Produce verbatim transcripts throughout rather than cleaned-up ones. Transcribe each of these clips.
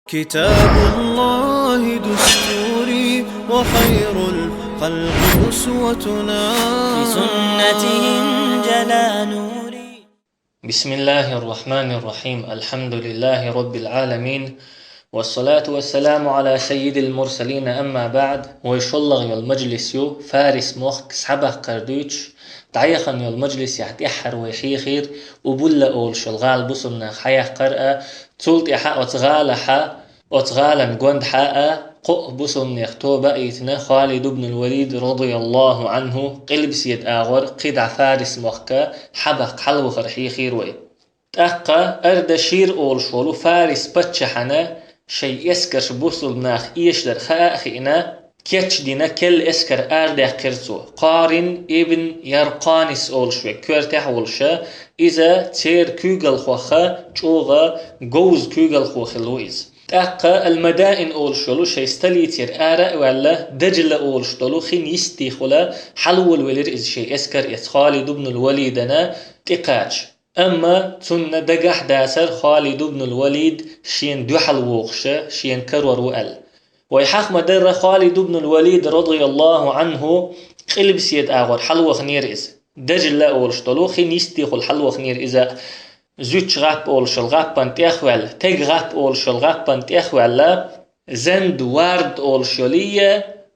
كتاب الله دستوري وخير الخلق أسوتنا. بسنته انجلى نوري. بسم الله الرحمن الرحيم. الحمد لله رب العالمين. والصلاة والسلام على سيد المرسلين. أما بعد. Вай шоллагӀа йола мажлис ю, Фарис мохк схьабаккхар дуьйцуш, дӀаяхана йола мажлисехь тӀаьххьара вай хьехийра, Убулла олуш йола гӀала бусулба наха хьаяккхар а, цул тӀаьхьа оцу гӀалахьа, оцу гӀалан гондахьа а, кхоъ бусулба нехан тоба а йитина, Халид ибн ал-Валид, радияллаху Ӏанху, къилбаседа агӀор кхидӀа Фарис мохк хьабаккха хьалавахар хьехийра вай. ТӀаккха Ардашир олуш волу Фарис паччахьана шайн эскарш бусулба наха эшадар хаа а хиъна, кечдина, керла эскар арадаьккхира цо. Кхарин ибн Яркъанис олуш верг коьртехь а волуша, иза церан куьйгалхойх чӀогӀа говза куьйгалхо хилла ву иза. ТӀаккха Ал-Мадаин олуш йолу шайн столицера ара а ваьлла, Дажла олуш долу хин йистехула хьалаволавелира иза шайн эскар эца Халид ибн ал-Валидана тӀекхача. Амма цунна дагахь дацара Халид ибн ал-Валид шена дуьхьал вогӀуша, шена карор ву аьлла. Вай хьаха ма-дарра, Халид ибн ал-Валид, радияллаху Ӏанху, къилбаседа агӀор хьалаваханера иза. Дажла олуш долу хин йистехула хьалаваханера иза. Зуьтча гӀап олуш йолу гӀаппана тӀехваьлла, Тега гӀап олуш йолу гӀаппана тӀехваьлла, Занд Вард олуш йолийя,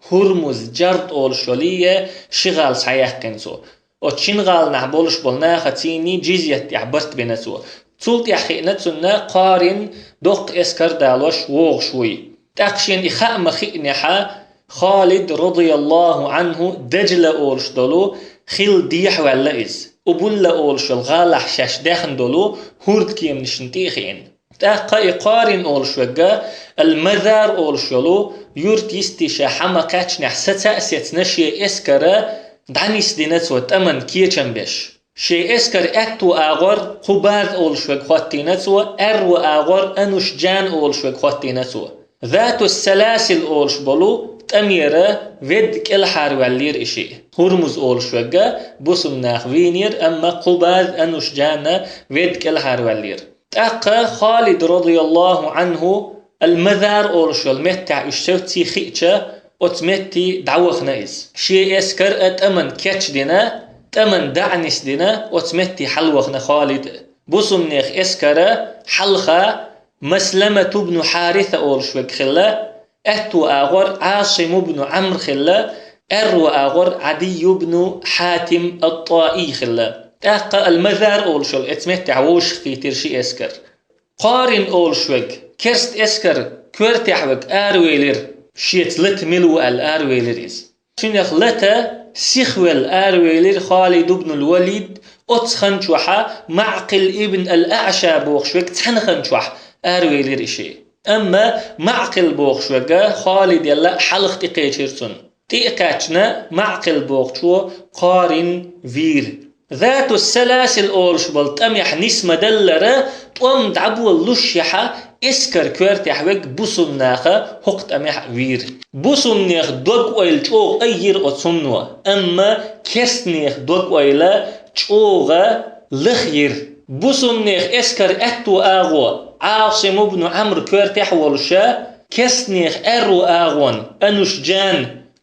ХӀурмуз Джард олуш йолийя, ши гӀала схьаяьккхина цо. Оцу шина гӀаланахь болуш болу нахацийний джизйат тӀехь барт бина цо. Цул тӀаьхьа хиъна цунна Кхарин доккха эскар далош вогӀуш вуй. ТӀаккха шена и хаа ма хиънехьа, Халид, радияллаху Ӏанху, Дажла олуш долу хилла дехьаваьлла иза. Убулла олуш йолу гӀалахь шаьш даьхна долу хӀурдкеманашна тӀе а хиъна. ТӀаккха и Кхарин олуш верг а, Ал-Мазар олуш йолу юрт йисте ша хьа ма кхаьчнехь саца а сецна шен эскар а дӀанисдина цо тӀаман кечам беш. Шен эскар аьтту агӀор Кхубаз олуш верг хӀоттийна цо, аьрру агӀор Анушджан олуш верг хӀоттийна цо. Затус-Саласил олуш болу тӀамера ведда кӀелхьарваьллера и шиъ. ХӀурмуз олуш верг а бусулба наха вийнера, амма Кхубаз, Анушджан а ведда кӀелхьарваьллера. ТӀаккха Халид, радияллаху Ӏанху, Ал-Мазар олуш йолу меттехь уьш севций хиъча, оцу метте дӀавахана иза. Шен эскар а тӀаман кечдина, тӀаман дӀанисдина, оцу метте хьалавахана Халид а. Бусулба нехан эскара хьалха Масламат ибн Хьариса олуш верг хилла, аьтту агӀор Ӏасим ибн Ӏамр хилла, аьрру агӀор Ӏадий ибн Хьатим ат-ТӀаий хилла. ТӀаккха Ал-Мазар олуш йолу эцу меттехь вовшахкхийтира ши эскар. Кхарин олуш верг, керст эскар коьртехь верг аравелира, шеца лата мила ву аьлла аравелира иза. Цуьнах лата сихвелла аравелира Халид ибн ал-Валид, оцу хан чохьа Маъкъил ибн ал-АӀша бохуш верг цхьана хан чохь аравелира и шиъ. Амма Маъкъил бохуш верг а Халиделла хьалха тӀекхечира цунна. ТӀе а кхаьчна, Маъкъил бохучо Кхарин вийра. Затус-Саласил олуш болу тӀамехь нисма даллара, тӀом дӀаболалушшехьа, эскар коьртехь верг бусулба наха хӀокху тӀамехь а вийра. Бусулба нехан дог-ойла чӀогӀа аййира оцу хӀумано, амма керстанехан дог-ойла чӀогӀа лахйира. Бусулба нехан эскар аьтту агӀо Ӏасим ибн Ӏамр коьртехь а волуша, керстанехан аьрру агӀон Анушджан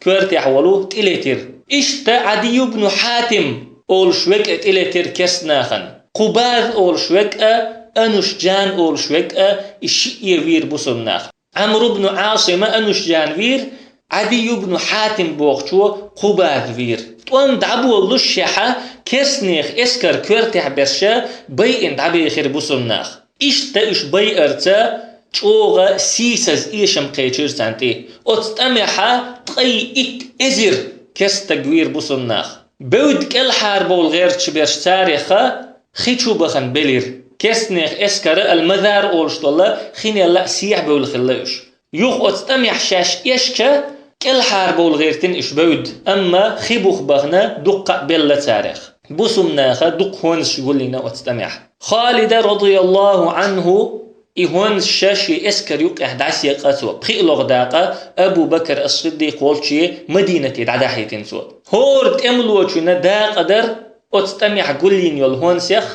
коьртехь волу тӀелетира. Иштта Ӏадий ибн Хьатим олуш верг а тӀелетира керстанахана. Кхубаз олуш верг а, Анушджан олуш верг а, и шиъ вийра бусулба нах. Ӏамр ибн Ӏасима Анушджан вийра, Ӏадий ибн Хьатим бохучо Кхубаз вийра. ТӀом дӀаболалушшехьа, керстанехан эскар коьртехь берша байина дӀабехира бусулба нах. Иштта уьш байарца чӀогӀа сийсаза эшам кхечира царна тӀе. Оцу тӀамехьа ткъе итт эзар керстаг вийра бусулба нах. Бевдда кӀелхьарбовла гӀерташ берш цареха хи чу бахана белира. Керстанехан эскара Ал-Мазар олуш долу хинелла а сехьабевлла хилла уьш. Юха оцу тӀамехь шаьш эшча, кӀелхьарбовла гӀертина уьш бевдда, амма хи буха бахана дуккха а белла царех. Бусулба наха дукха хӀонсаш гулйина оцу тӀамехь. Халида, радияллаху Ӏанху, и хӀонсаш шен эскар юккъехь дӀасаекъа цо, пхиъ логӀа дакъа Абу Бакр ас-Сиддикъ волчу Мадинате дӀадахьийтина цо. ХӀора тӀемалочунна дакъа дара оцу тӀамехь гулйина йолу хӀонсех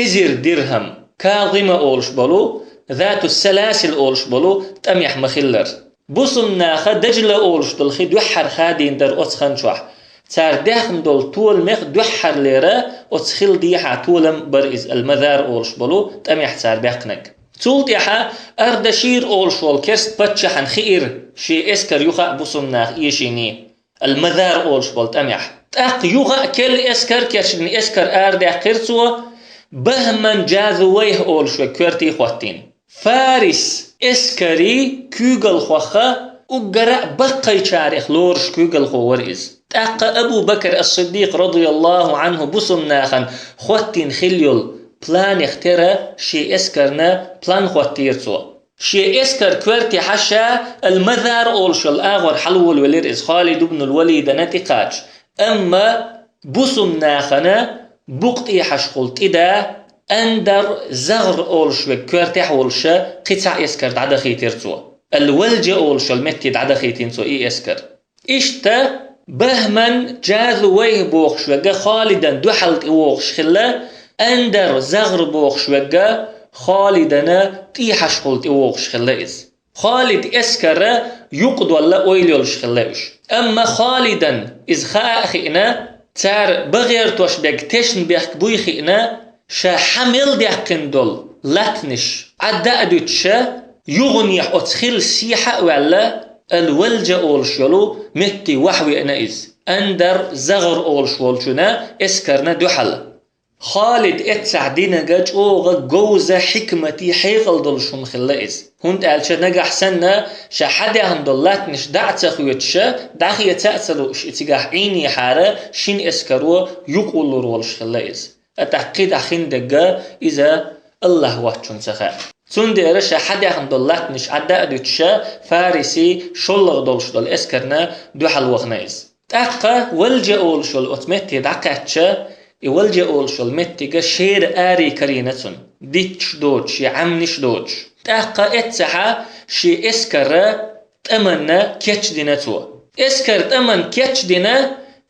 эзар дирхӀам. Казима олуш болу Затус-Саласил олуш болу тӀамехь ма-хиллара. Бусумнаха Дажла олуш долу хи дуьххьара хадийна дара оцу хан чохь. Цара даьхна долу толамех дуьххьарлера оцу хила дехьа толам бара иза, Ал-Мазар олуш болу тӀамехь цара баьккхинарг. Цул тӀаьхьа Ардашир олуш волу керст паччахьна хиира шен эскар юха а бусумнаха эшийний, Ал-Мазар олуш болу тӀамехь. ТӀаккха юха а керла эскар кечдина, эскар арадаьккхира цо, Бахман Джазувайх олуш верг коьрте хӀоттийна. Фарис эскари куьйгалхохха уггара а баккхайчарех лоруш куьйгалхо вара иза. ТӀаккха Абу Бакр ас-Сиддикъ, радияллаху Ӏанху, бусумнахана хӀоттийна хилла йолу планех тера шен эскарна план хӀоттийра цо. Шен эскар коьрте хьаша Ал-Мазар олуш йолу агӀор хьалаволавелира иза, Халид ибн ал-Валидана тӀекхача. Амма бусумнахана букъ тӀехьашхула тӀе да Андар Загър олуш верг коьртехь волуша кхин цхьа эскар дӀадахийтира цо. Ал-Валджа олуш йолу метте дӀадахийтина цо и эскар. Иштта Бахман Джазувайх бохуш верг Халидан дуьхьал тӀевогӀуш хилла, Андар Загър бохуш верг Халидана тӀехьашхула тӀевогӀуш хилла иза. Халид эскара юкъадолла ойла йолуш хилла уьш. Амма Халидан иза хаа а хиъна, цара багӀертош берг тешна бехк буй хиъна, ша хьа мел даьккхина долу латанаш Ӏадда а дуьтуша, югӀанехь оцу хилла сехьа а ваьлла, Ал-Валджа олуш йолу метте вахьа веана иза, Андар Загър олуш волчуьнан эскарна дуьхьал. Халид эццахь динарг чӀогӀа говза, хьикмати, хьекъал долуш хӀума хилла иза. ХӀунда аьлча нагахь санна ша хьадаьхна долу латанаш дӀа а ца хоьцуша, дӀахеца а ца лууш и цигахь Ӏийнехьара, шина эскаро юкъавуллур волуш хилла иза. ТӀаккха кхидӀа хиндерг иза АллахӀ воцчунна ца хаьа. Цундела ша хьадаьхна долу латанаш Ӏадда а дуьтуша, фарисийн шоллагӀа долуш долу эскарна дуьхьал вахана иза. ТӀаккха Валджа олуш йолу оцу метте дӀакхаьчча, и Валджа олуш йолу меттиг шера аре карийна цунна, дитташ доцуш я Ӏамнаш доцуш. ТӀаккха эццахьа шен эскара тӀаманна кечдина цо. Эскар тӀаман кечдина,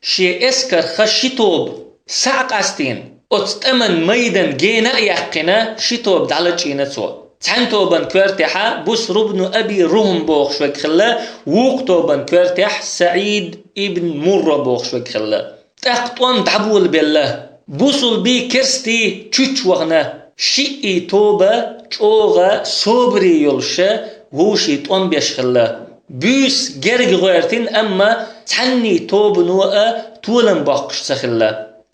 шен эскарх ши тоба схьа а къастийна, оцу тӀаман майдан гена а яьккхина, ши тоба дӀалачкъийна цо. Цхьана тобан коьртехьа Буср ибн Аби Рухм бохуш верг хилла, вукху тобан коьртехь СаӀид ибн Мурра бохуш верг хилла. ТӀаккха тӀом дӀаболабелла, бусулбий, керстий чуьчча вахана, шиъий тоба чӀогӀа собаре йолуша вовшийн тӀом беш хилла. Буьйса герга гӀоьртина, амма цхьанний тобано а толам боккхуш ца хилла.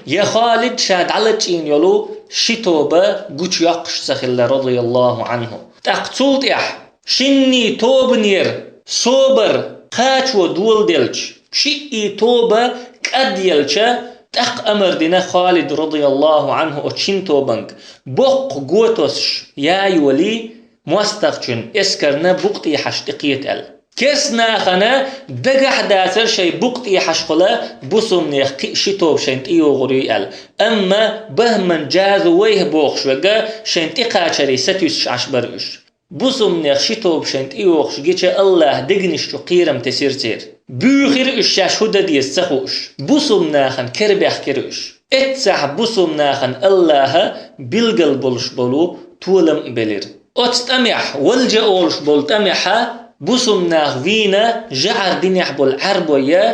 Я Халид ша дӀалачкъийна йолу ши тоба гучуйоккхуш ца хилла, радияллаху Ӏанху. ТӀаккха цул тӀаьхьа шинний тобанера собар кхачо доладелча, шиъий тоба кӀадъелча, тӀаккха амар дина Халид, радияллаху Ӏанху, оцу шина тобанга, боккха го тосуш, я йолий, мостагӀчун эскарна букъ тӀехьашха тӀекхета аьлла. Керстанахана дагахь дацара шайн букъ тӀехьашхула бусумнех кхин а ши тоба шайна тӀейогӀур ю аьлла. Амма Бахман Джазувайх бохуш верг шайна тӀекхачаре сатуьйсуш Ӏаш бара уьш. Бусумнех ши тоба шайна тӀейогӀуш гича, АллахӀа дегнаш чу кхерам тесира церан. Буьйхира уьш шаьш хӀун дан деза ца хууш. Бусумнахана кара баьхкира уьш. Эццахь бусумнахана АллахӀа билгал болуш болу толам а белира. Оцу тӀамехь, Валджа олуш болу тӀамехьа, бусумнах вийна жаӀар динехь болу Ӏаьрбойя,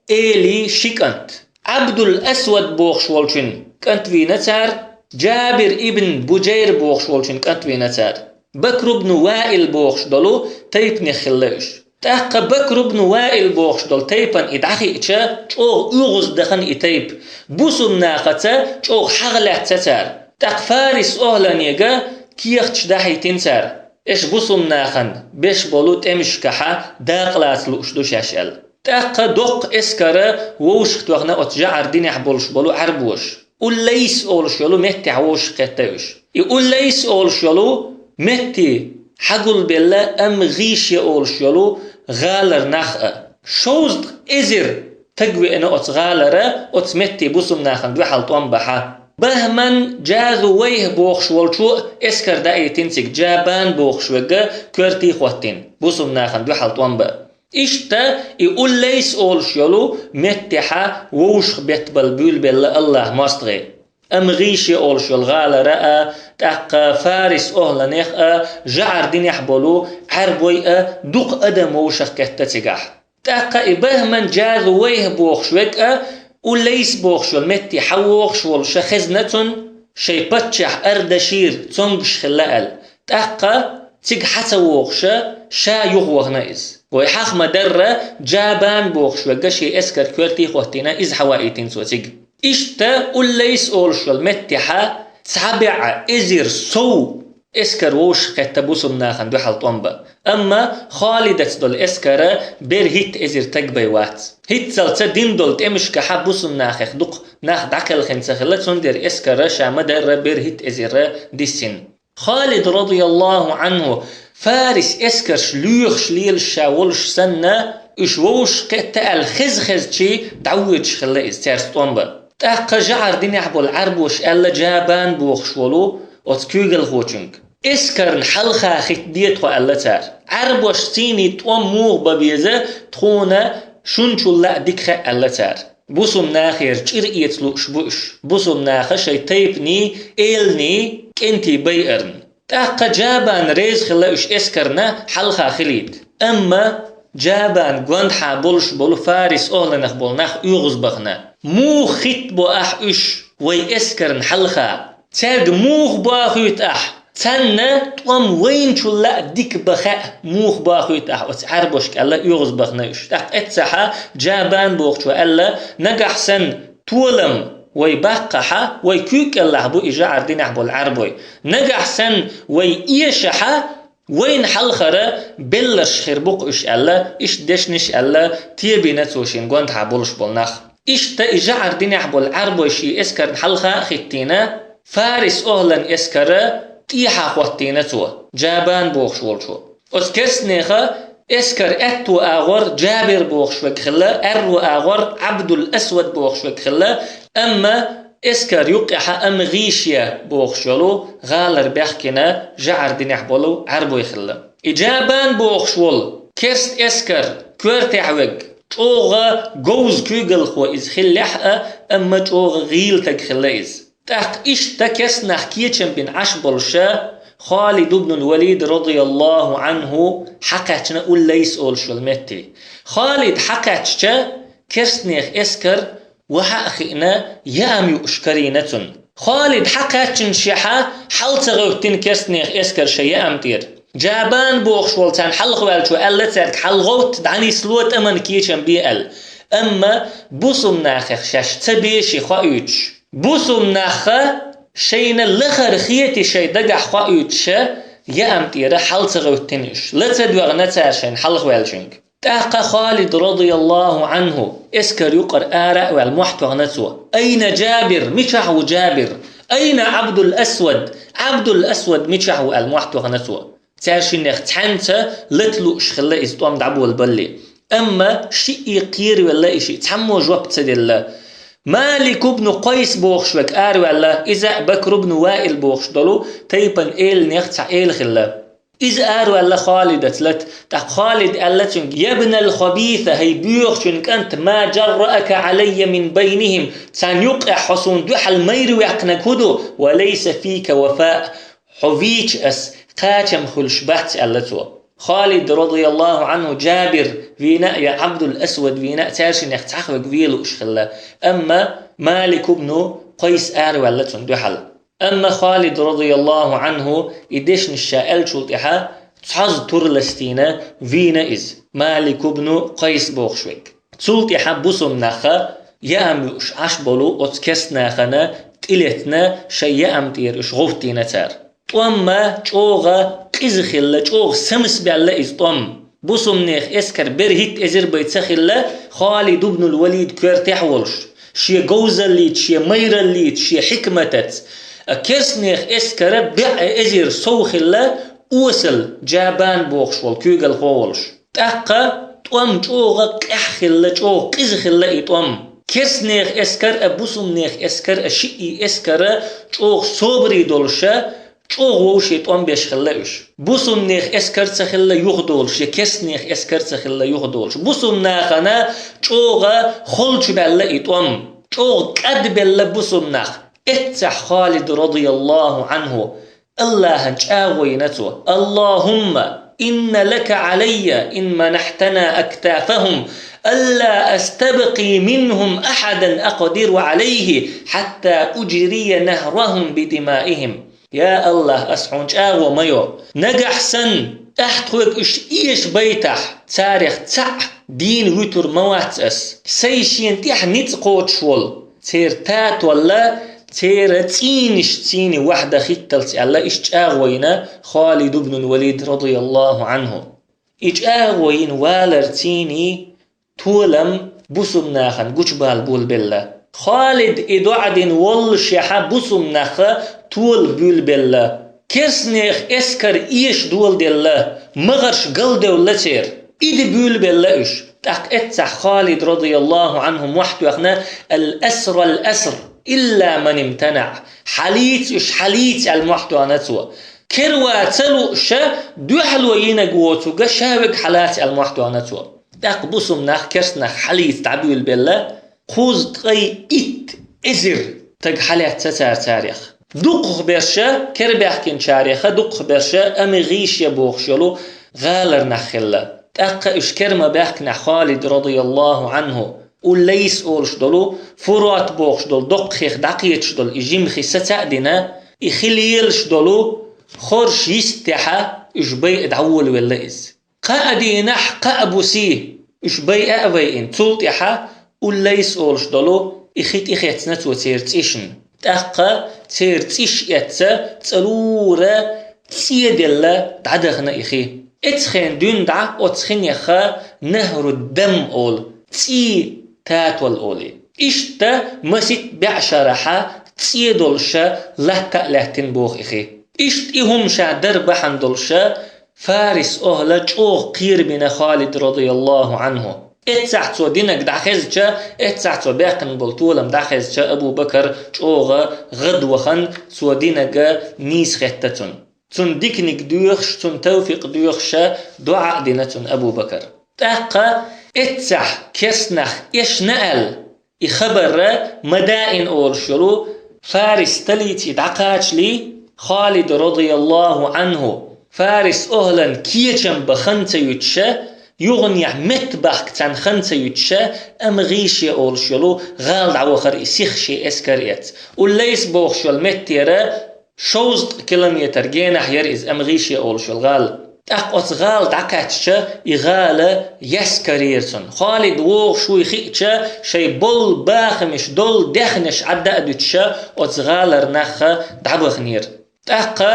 Эли ши кӀант. Ӏабдул-Асвад бохуш волчун кӀант вийна цара, Джабир ибн Буджайр бохуш волчун кӀант вийна цара. Бакр ибн Ваил бохуш долу тайпанех хилла уьш. ТӀаккха Бакр ибн Ваил бохуш долу тайпана и дӀахиъча, чӀогӀа оьгӀаз дахана и тайпа, бусумнахаца чӀогӀа хьагӀ лаьцна цара. ТӀаккха Фарис охӀланега кехаташ дахьийтина цара. Эш бусумнахана беш болу тӀемашкахьа дакъа лаца лууш ду шаьш аьлла. ТӀаккха доккха эскара вовшахтоьхна оцу жаӀар динехь болуш болу Ӏаьрбоша. Уллайс олуш йолу меттехь вовшахкхетта уьш. И Уллайс олуш йолу метте хьагулбелла Ам-ГӀише олуш йолу гӀалара нах а. Шовзткъа эзар таг веана оцу гӀалара, оцу метте бусумнахана дуьхьал тӀом бахьа. Бахман Джазувайх бохуш волчо эскар даийтина цига, Джабан бохуш верг коьртий хӀоттийна, бусумнахана дуьхьал тӀом бан. Иштта и Уллайс олуш йолу меттехьа вовшах беттабала буьйлабелла АллахӀа мостагӀий. Амгъишия олуш йолу гӀалара а, тӀаккха Фарис охӀланех а, жӀар динехь болу Ӏаьрбой а дукха адам вовшах кхетта цигахь. ТӀаккха и Бахман Джазувайх бохуш верг а, Уллайс бохуш йолу метте хьан вогӀуш волуша хезна цунна, шайн паччахь Ардашир цомгуш хилла аьлла. ТӀаккха цига хьан ца вогӀуша, ша юха вахана иза. Вай хьаха ма-дарра, Джабан бохуш верг а шен эскар коьрте а хӀоттийна, иза хьан ваийтина цо цига. Иштта Уллайс олуш йолу меттехьа цхьа бӀе эзар сов эскар вовшах кхетта бусулба нахана дуьхьал тӀом бан. Амма Халидаца долу эскара бер хӀитта эзар таг бай вац. ХӀинццалц дина долу тӀемашкахьа бусулба нахех дукха нах дӀакхелхина ца хилла, цундела эскара ша ма-дарра бер хӀитта эзара диссина. Халид, радияллаху Ӏанху, Фарис эскарш лоьхуш лелаш ша волуш санна, уьш вовшах кхетта аьлла хеза-хезчий дӀавоьдуш хилла иза цаьрца тӀом бан. ТӀаккха жӀар динехь болу Ӏаьрбоша аьлла Джабан бохуш волу оцу куьйгалхочуьнга: «Эскарна хьалха хӀитта де тхо», — аьлла цара. «Ӏаьрбошций тӀом муха бан беза, тхуна шуна чул а дика хаьа», — аьлла цара. Бусулба нахера чӀир эца лууш бу уьш, бусулба наха шайн тайпаний, эланий, кӀентий байарна. ТӀаккха Джабан реза хилла уьш эскарна хьалха хилийта. Амма Джабан гондахьа болуш болу Фарис охӀланах болу нах оьгӀаз бахана: «Муха хӀитта бо ахь уьш вай эскарна хьалха? Цаьрга муха бохуьйту ахь? Царна тӀом вайначул а дика бан хаьа, муха бохуьйту ахь оцу Ӏаьрбошка», — аьлла оьгӀаз бахана уьш. ТӀаккха эццахьа Джабан бохучо аьлла: «Нагахь санна толам вай баккхахьа, вай куьйга кӀелахь бу и жӀар динехь болу Ӏаьрбой. Нагахь санна вай эшахьа, вайна хьалхара белларш хир бу-кх уьш», — аьлла, иштта дешнаш аьлла, тебина цо шен гондахьа болуш болу нах. Иштта и жӀар динехь болу Ӏаьрбой шен эскарна хьалха а хӀиттийна, Фарис охӀлан эскара тӀехьа хӀоттийна цо, Джабан бохуш волчо. Оцу керстанеха эскар аьтту агӀор Джабир бохуш верг хилла, аьрру агӀор Ӏабдул-Асвад бохуш верг хилла, амма эскар юккъехьа Амгъишия бохуш йолу гӀалара баьхкина жӀар динехь болу Ӏаьрбой хилла. И Джабан бохуш волу керст эскар коьртехь верг чӀогӀа говза куьйгалхо иза хиллехь а, амма чӀогӀа гӀийла таг хилла иза. ТӀаккха иштта керстанах кечам бина Ӏаш болуша Халид ибн ал-Валид, радияллаху Ӏанху, хьакхаьчна Уллайс олуш йолу метте. Халид хьакхаьчча, керстанех эскар вахьа а хиъна, яам юуш карийна цунна. Халид хьакхаьччинашехьа, хьал ца гӀевттина керстанех эскар шайн яам тӀера. Джабан бохуш волу царна хьалхаваьллачо аьлла цаьрга: «Хьал гӀовтта, дӀанисло, тӀаман кечам бе», — аьлла. Амма бусулба нахех шаьш ца беши хоуьйтуш, бусулба нахха шайна лахара хети шайн дагахь хоуьйтуша, яам тӀера хьал ца гӀевттина уьш. Ла ца доьгӀна цара шайна хьалхаваьллачуьнга. ТӀаккха Халид, радияллаху Ӏанху, эскар юкъара ара а ваьлла, мохь тоьхна цо: «Айна Джабир? Мичахь ву Джабир? Айна Ӏабдул-Асвад? Ӏабдул-Асвад мичахь ву?» — аьлла, мохь тоьхна цо. Цаьршиннех цхьаьнца лата лууш хилла иза тӀом дӀаболабалале. Амма шиъ кхеравелла и шиъ, цхьаммо жоп ца делла. Малик ибн Къайс бохуш верг араваьлла, иза а Бакр ибн Ваил бохуш долу тайпан эланех цхьа эла хилла. Иза араваьлла Халидаца лата, тӀаккха Халид аьлла цуьнга: «Ябнал хабиса, хӀай боьхачун кӀант, ма джарраака Ӏалайя мин байнихим, царна юккъехь хьо суна дуьхьал майра ваьккхинарг хӀун ду, ва лайса фика вафа, хьо вийча ас кхачам хуьлуш бац», — аьлла цо. Халид, радияллаху Ӏанху, Джабир вийна а я Ӏабдул-Асвад вийна а цаьршиннех цхьа хьоьга ве лууш хилла, амма Малик ибн Къайс араваьлла цунна дуьхьал. Амма Халид, радияллаху Ӏанху, и дешнаш ша аьллачул тӀаьхьа цхьазза тур ластийна вийна иза, Малик ибн Къайс бохуш верг. Цул тӀаьхьа бусулба нахха яам юуш Ӏаш болу оцу керстанахана тӀелетна, шайн яам тӀера уьш гӀовттийна цара. ТӀом ма чӀогӀа къиза хилла, чӀогӀа самсабаьлла иза тӀом. Бусулбанех эскар бер хӀитта эзар бай ца хилла, Халид ибн ал-Валид коьртехь а волуш, шен говзаллица, шен майраллица, шен хьикматаца. А керстанех эскара бӀе эзар сов хилла, осал Джабан бохуш волу куьйгалхо а волуш. ТӀаккха тӀом чӀогӀа къаьхьа хилла, чӀогӀа къиза хилла и тӀом. Керстанех эскар а, бусулбанех эскар а, шиъ эскара чӀогӀа собаре долуша, чӀогӀа вовше тӀом беш хилла уьш. Бусулбанех эскар ца хилла юхадолуш, я керстанех эскар ца хилла юхадолуш. Бусулбанахана чӀогӀа холчубаьлла и тӀом. ЧӀогӀа кӀадбелла бусулбанах. Эццахь Халид радияллаху анху Аллахьан чӀагӀо йина цо: «اللهم إن لك علي إن منحتنا أكتافهم ألا أستبقي منهم أحدا أقدر عليه حتى أجري نهرهم بدمائهم». Я Аллахь, ас хьуна чӀагӀо ма йо. Нагахь санна, ахь тхоьга уьш эшабайтахь, царех цхьаъ дийна вуьтур ма вац ас. Сайн шена тӀехь ницкъ кхочуш волу, церан татолла, церан цӀийнаш цӀийнан ваьхьа дан хӀитталц аьлла, иштта чӀагӀо йина Халид ибн Валид радияллаху анху. И чӀагӀо йина валар цӀийнан толам бусулба нахана гучубала болабелла. Халид и доӀа дина воллушехь, бусулба нахана тола буьйлабелла. Керстанех эскар эша доладелла, магӀарш галдевлла церан. И де буьйлабелла уьш. ТӀаккха эццахь Халид радияллаху анху мохь тоьхна: «الأسر الأسر إلا من امتنع». «Хьалаца уьш, хьалаца», аьлла мохь тоьхна цо. «Керла ца лууш, дуьхьало йинарг воцург ша верг хьалаца», аьлла мохь тоьхна цо. ТӀаккха бусулба нах керстанах хьалаца дӀабуьйлабелла, кхузткъе итт эзар стаг хьалаьцна цара царех. Дукхахберш, керабаьхкинчарех дукхахберш Амгъише бохуш йолу гӀалара нах хилла. ТӀаккха уьш кер ма баьхкинехь, Халид радияллаху анху Уллайс олуш долу, Фурат бохуш долу доккхахех дӀакхеташ долу и жима хи саца а дина, и хи лелаш долу хорша йистехь уьш байа дӀаволавелла иза. Кхаа дийнахь, кхаа бусе уьш байа а вайина, цул тӀаьхьа Уллайс олуш долу и хи тӀехецна цо церан цӀишна. ТӀаккха церан цӀиш эцна, цӀа лура цӀе делла дӀадахана и хи. Эцхен дуьйна дӀа оцу хинеха Нахьру-Дам олу, цӀий татол олий. Иштта масийтта бӀешарахьа цӀе долуша латта а лаьттина боху и хи. Иштта и хӀума ша дар бахьана долуша Фарис охӀла чӀогӀа кхерабина Халид радияллаху анху. Эццахь цо динарг дӀахезча, эццахь цо баьккхина болу толам дӀахезча, Абу Бакар чӀогӀа гӀадвахана, цо динарг нийса хетта цунна. Цунна диканиг доьхуш, цунна тавфикъ доьхуша доӀа а дина цунна Абу Бакар. ТӀаккха эццахь керстанах эшна аьлла, и хабар Мадаин олуш йолу Фарис столици дӀакхачале, Халид радияллаху анху Фарис охӀлан кечам бан хан ца юьтуша, юханехь меттабахка царна хан ца юьтуша, Амгъише олуш йолу гӀала дӀавахара и сиха шен эскар эцна. Уллайс бохуш йолу меттера шовзткъа километр генахь яра иза, Амгъише олуш йолу гӀала. ТӀаккха оцу гӀала дӀакхаьчча, и гӀала яьскарера цунна. Халид вогӀуш вуй хиъча, шайн болу бахамаш, долу дехнаш Ӏадда а дуьтуша, оцу гӀалара нахха дӀабаханера. ТӀаккха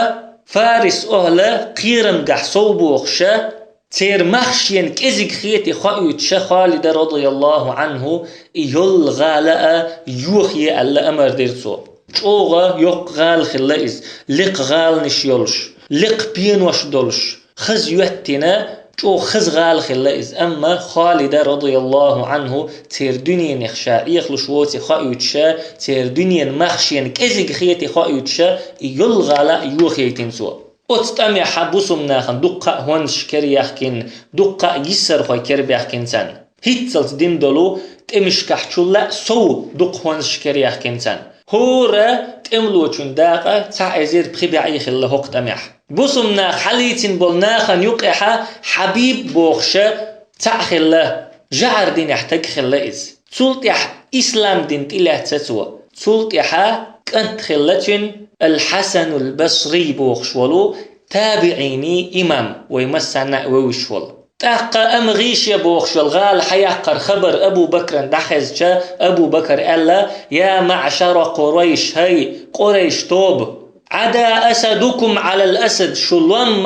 Фарис охӀла кхерамгахь сов бохуша, церан мах шена кӀезиг хетий хоуьйтуша Халида радияллаху анху, и йолу гӀала а йохае аьлла амар дира цо. ЧӀогӀа йоккха гӀала хилла иза, лекха гӀаланаш йолуш, лекха пенош долуш, хаза йоьттина, чӀогӀа хаза гӀала хилла иза. Амма Халида радияллаху анху церан дуьненах ша Ӏехалуш воций хоуьйтуша, церан дуьненан мах шена кӀезиг хетий хоуьйтуша, и йолу гӀала а йохаяйтина цо. Оцу тӀамехьа бусулба нахана дуккха а хӀонсаш кераяхкина, дуккха а йиссархой керабаьхкина царна. ХӀинццалц дина долу тӀемашкахьчулла а сов дуккха хӀонсаш кераяхкина царна. ХӀора тӀемалочун дакъа цхьа эзар пхи бӀе хилла хӀокху тӀамехь. Бусулба наха хьалийцина болу нахана юкъехьа Хьабиб бохуша цхьаъ хилла, жӀар динехь таг хилла иза. Цул тӀаьхьа ислам дин тӀелаьцна цо. Цул тӀаьхьа кӀант хилла цуьнан Ал-Хьасанул Басри бохуш волу, табиӀинийн имам, вай массарна а вевзаш волу. ТӀаккха Амгъише бохуш йолу гӀала хьаяккхара хабар Абу Бакран дӀахезча, Абу Бакар аьлла: «Я маӀшара Къурайш, хӀай Къурайш тоба! Ӏада асадукум Ӏалал асад, шу лом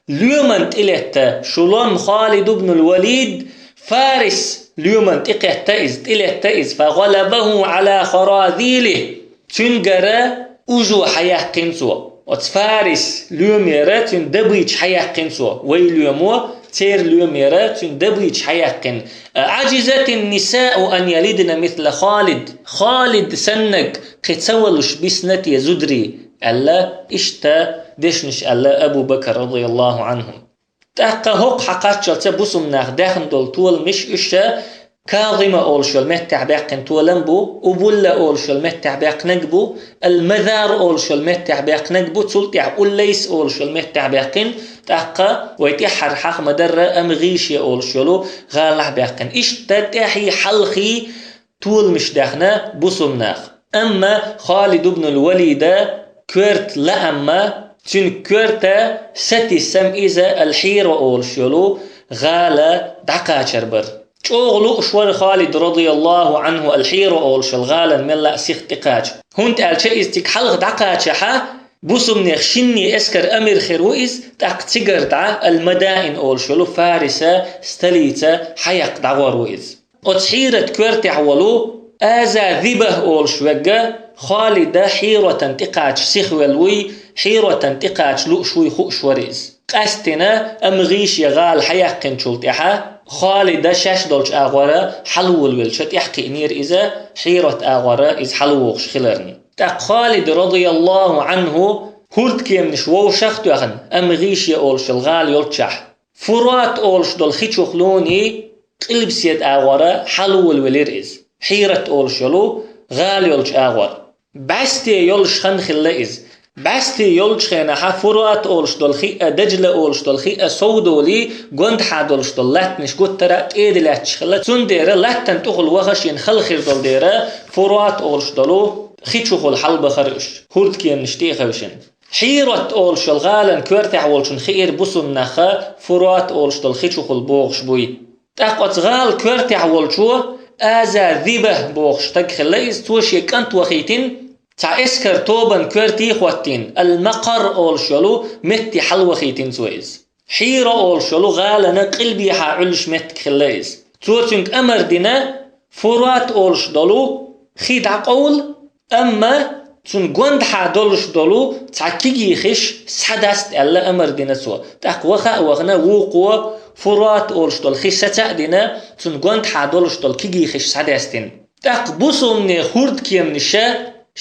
лоьман тӀелетта, шу лом Халид ибн ал-Валид, Фарис лоьман тӀекхетта иза, тӀелетта иза, фа гӀалабаху Ӏала харазилихи». Цуьнгара ужо хьаяьккхина цо. Оцу Фарис лоьмера цуьнан дабийча хьаяьккхина цо. Вай лоьмо церан лоьмера цуьнан дабийча хьаяьккхина. «Аъажизатин нисау ан ялидна мисла Халид». Халид саннаг кхин ца валуш бисна те зударий, аьлла, иштта дешнаш аьлла Абу Бакар радияллаху анху. ТӀаккха хӀокху хьакхаччалца бусулба нах даьхна долу толамаш уьш Казима олуш йолу меттехь баьккхина толам бу, Убулла олуш йолу меттехь баьккхинарг бу, Ал-Мазар олуш йолу меттехь баьккхинарг бу, цул тӀаьхьа Уллайс олуш йолу меттехь баьккхина, тӀаккха вай тӀаьххьара хьаха ма-дарра, Ам-ГӀише олуш йолу гӀалахь баьккхина. Иштта тӀаьхьий хьалхий толамаш даьхна бусулба наха. Амма Халид ибн ал-Валида коьрта лаамма, цуьнан коьрта сатийсам иза Ал-Хьира олуш йолу гӀала дӀакхачар бара. ЧӀогӀа лууш вара Халид, радияллаху Ӏанху, Ал-Хьира олуш йолу гӀалана мелла а сиха тӀекхача. ХӀунда аьлча иза цига хьалха дӀакхачахьа, бусулбанех шинне эскар амир хир ву иза, тӀаккха цигара дӀа Ал-Мадаин олуш йолу Фариса столица хьаяккха дӀагӀор ву иза. Оцу Хьират коьртехь волу Аза Зибах олуш верг Халида Хьиратан тӀекхача сихвелла вуй, Хьиратан тӀекхача лууш вуй хууш вара иза. Къаьсттина Ам-ГӀише гӀала хьаяьккхинчул тӀаьхьа Халида шаьш долчу агӀора хьалаволавелча тӀаьхьакхиънера иза, Хьират агӀора иза хьалавогӀуш хиларна. ТӀаккха Халид, радияллаху Ӏанху, хӀурдкеманаш вовшах а тоьхна, Ам-ГӀише олуш йолу гӀала йолччахь, Фурат олуш долу хи чухулуний къилбаседа агӀора хьалаволавелира иза, Хьират олуш йолу гӀала йолчу агӀор. БӀаьсте йолуш хан хилла иза. БӀаьсте йолчу хенахьа Фурат олуш долу хи а, Даджла олуш долу хи а совдолий, гондахьа долуш долу латтанаш гуттара а тӀеда лаьтташ хилла, цундела латтана тӀехула ваха шена хала хир долу дера, Фурат олуш долу хи чухула хьалабахара уьш, хӀурдкеманаш тӀе а хевшина. Хьират олуш йолу гӀалан коьртехь волчун хиира бусулба наха Фурат олуш долу хи чухула богӀуш буй. ТӀаккха оцу гӀала коьртехь волчо Аза Зибах бохуш стаг хилла иза, цо шен кӀант вахийтина, цхьа эскар тобан коьртий а хӀоттийна, Ал-Макъар олуш йолу метте хьалавахийтина цо иза. Хьира олуш йолу гӀалана къилбехьа Ӏуьллуш меттиг хилла иза. Цо цуьнга амар дина, Фурат олуш долу хи дӀакъовла, амма цунна гондахьа долуш долу цхьа кигий хиш схьадаста аьлла амар дина цо. ТӀаккха ваха а вахана, вукхо Фурат олуш долу хи саца а дина, цунна гондахьа долуш долу кигий хиш схьадаьстина. ТӀаккха бусулбанех хӀурдкеманаша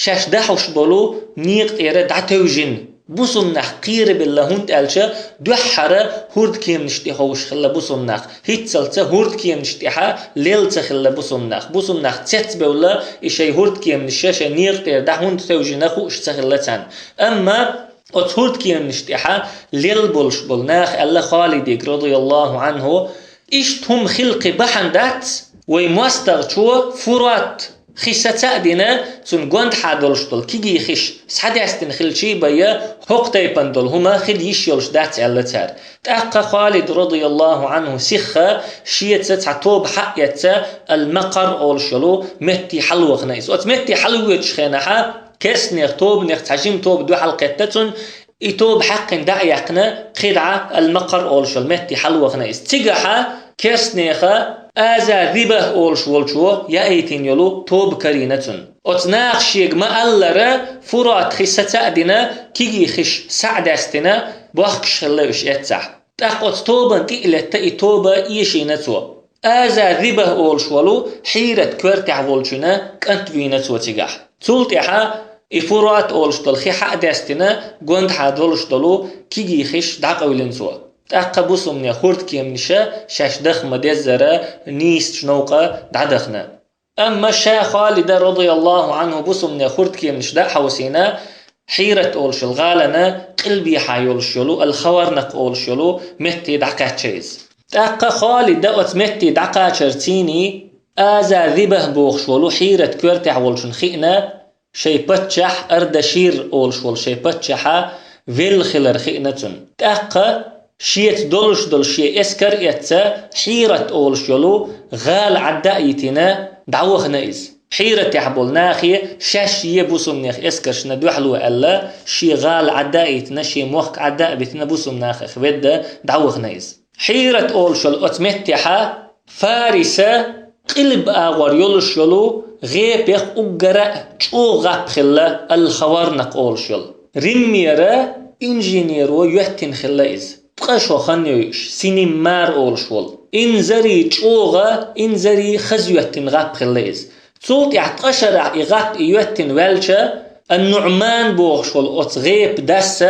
шаьш дахьуш болу некъа тӀера дӀатевжина. Бусулба нах кхерабелла, хӀунда аьлча дуьххьара хӀурдкеманаш тӀе ховш хилла бусулба нах. ХӀинццалц хӀурдкеманаш тӀехьа лелла ца хилла бусулба нах. Бусулба нах цецбевлла, и шайн хӀурдкеманаш шайн некъа тӀера дӀа хӀунда тевжина хууш ца хилла царна. Амма оцу хӀурдкеманаш тӀехьа лелла болуш болу наха аьлла Халиде, радияллаху Ӏанху, иштта хӀума хила кхин бахьана дац, вай мостагӀчо Фурат хи саца а дина, цунна гондахьа долуш долу кигий хиш схьадаьстина хилчий бен, хӀокху тайпана долу хӀума хила йиш йолуш дац аьлла цара. ТӀаккха Халид, радияллаху Ӏанху, сихха шеца цхьа тоба хьа а эцна, Ал-Макъар олуш йолу метте хьалавахана иза. Оцу метте хьалавоьдучу хенахьа, керстанех тобанех цхьа жима тоба дуьхьал кхетта цунна, и тоба хьаькхина дӀа а яьккхина, кхидӀа Ал-Макъар олуш йолу метте хьалавахана иза. Цигахьа керстанеха Аза Зибах олуш волчо яийтина йолу тоба карийна цунна. Оцу наха шега ма-аллара, Фурат хи саца а дина, кигий хиш схьа а даьстина, бохкуш хилла уьш эццахь. ТӀаккха оцу тобанна тӀе а летта и тоба эшийна цо. Аза Зибах олуш волу Хьират коьртехь волчуьнан кӀант вийна цо цигахь. Цул тӀаьхьа и Фурат олуш долу хи хьа а даьстина, гондахьа долуш долу кигий хиш дӀакъевлина цо. ТӀаккха бусулбанех хӀурдкеманаша шаьш даха ма-деззара нийсачу новкъа дӀадахана. Амма ша Халида, радияллаху Ӏанху, бусулбанех хӀурдкеманаш дӀа а хьовсийна, Хьират олуш йолу гӀалана къилбехьа йолуш йолу Ал-Хаварнакъ олуш йолу метте дӀакхаьчча иза. ТӀаккха Халида оцу метте дӀакхачарца цуьнан Аза Зибах бохуш волу Хьират коьртехь волчун хиъна, шайн паччахь Ардашир олуш волу шайн паччахьа велла хилар хиъна цунна. ТӀаккха шеца долуш долу шен эскар эцна, Хьират олуш йолу гӀала Ӏадда а йитина, дӀавахана иза. Хьиратехь болу нахе шаьш е бусулбанех эскаршна дуьхьало аьлла, шен гӀала Ӏадда а йитина, шен мохк Ӏадда а битина, бусулба нахах ведда дӀавахана иза. Хьират олуш йолу оцу меттехьа Фариса къилба агӀор йолуш йолу гӀепех уггара а чӀогӀа гӀап хилла Ал-Хаварнакъ олуш йолу. Риммера инженеро йоьттина хилла иза. Ткъа шо хан йойуш, Синиммар олуш волу. Инзаре чӀогӀа, инзаре хаза йоьттина гӀап хилла иза. Цул тӀаьхьа ткъа шарахь и гӀап и йоьттина ваьлча, Ан-НуӀман бохуш волу оцу гӀепан дас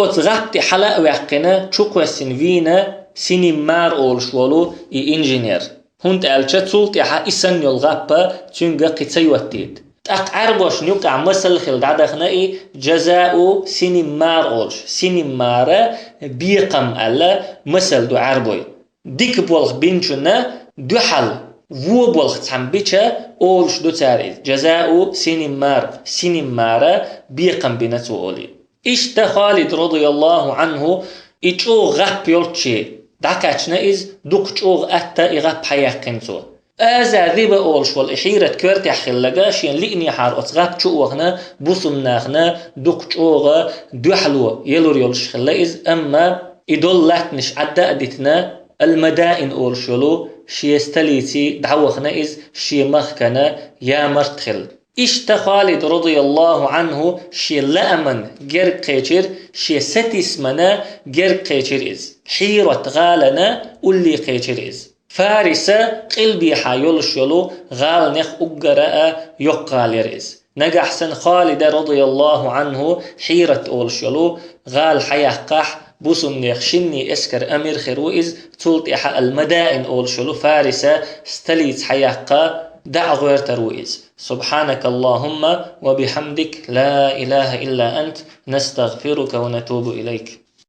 оцу гӀап тӀе хьала а ваьккхина, чукхоьссина вийна Синиммар олуш волу и инженер. ХӀунда аьлча цул тӀаьхьа и санна йолу гӀап цуьнга кхин ца йоттийта. ТӀаккха Ӏаьрбошна юкъахь масал хилла дӀадахана и, джазау синин мар олуш. Синин мара бекхам аьлла масал ду Ӏаьрбойн. Дика болх бинчунна дуьхьал вон болх цхьамма бича олуш ду цара иза. Джазау синин мар, синин мара бекхам бина цо олий. Иштта Халид радияллаху Ӏанху и чӀогӀа гӀап йолччи дӀакхаьчна иза, дукха чӀогӀа атта и гӀап хьаяьккхина цо. Аза Зиба олуш волу и хьийрат коьртехь хилларг шена лиънехьара оцу гӀап чу а вахана, бусулба нахана дукха чӀогӀа дуьхьало елур йолуш хилла иза, амма и долу латтанаш Ӏадда а дитина, Ал-Мадаин олуш йолу шен столици дӀавахана иза, шен махкана ямарт хилла. Иштта Халид радияллаху Ӏанху шен лааман герга кхечира, шен сатисмана герга кхечира иза. Хьийрат гӀалана улле кхечира иза. Фариса къилбехьа йолуш йолу гӀаланех уггара а йоккха гӀала яра иза. Нагахь санна Халида радияллаху Ӏанху Хьийрат олуш йолу гӀала хьаяккхахь, бусулба нехан шинне эскар амир хир ву иза, цул тӀаьхьа Ал-Мадаин олуш йолу Фариса столица хьаяккха дӀа а гӀоьртар ву иза. سبحانك اللهم وبحمدك، لا إله إلا أنت، نستغفرك ونتوب إليك.